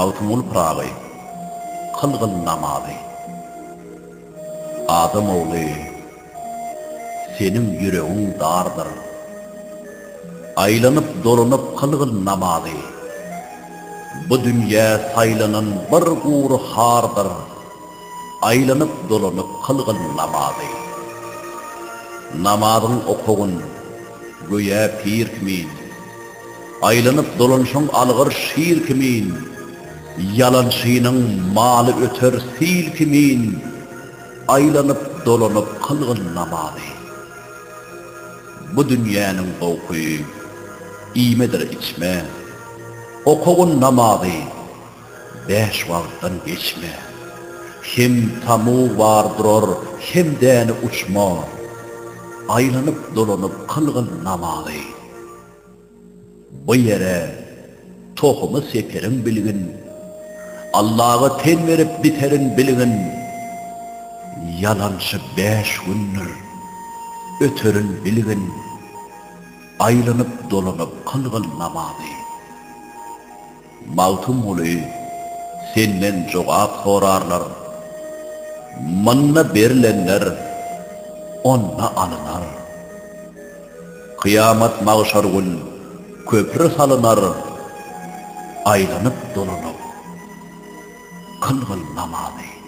Magtymguly Pyragy, kylgyl namazy. Adam ogly, seniň ýüregiň dardyr. Aýlanyp-dolanyp kylgyl namazy. Bu dünýä saýlanan bir gury hardyr. Aýlanyp-dolanyp kylgyl namazy. Namazyň okagyn, göýä pir kimin. Aýlanyp-dolanşyň algyr şir kimin. Ýalançynyň maly öter sil kimin. Aýlanyp-dolanyp kylgyl namazy. Bu dünýäniň zowky iýmedir içme. Okagyn namazy. Bäş wagtdan geçme. Hem tamug bar durar, hem däne uçma. Aýlanyp-dolanyp kylgyl namazy. Bu ýere tohumy seperin bilgin. Allaga ten berip biterin bilgin. Ýalançy bäş gündür, öterin bilgin. Aýlanyp-dolanyp kylgyl namazy. Magtymguly, senden jogap sorarlar. Munda berlenler, onda alynar. Kyýamat magşar gün köpri salynar, Aýlanyp-dolanyp kylgyl namazy.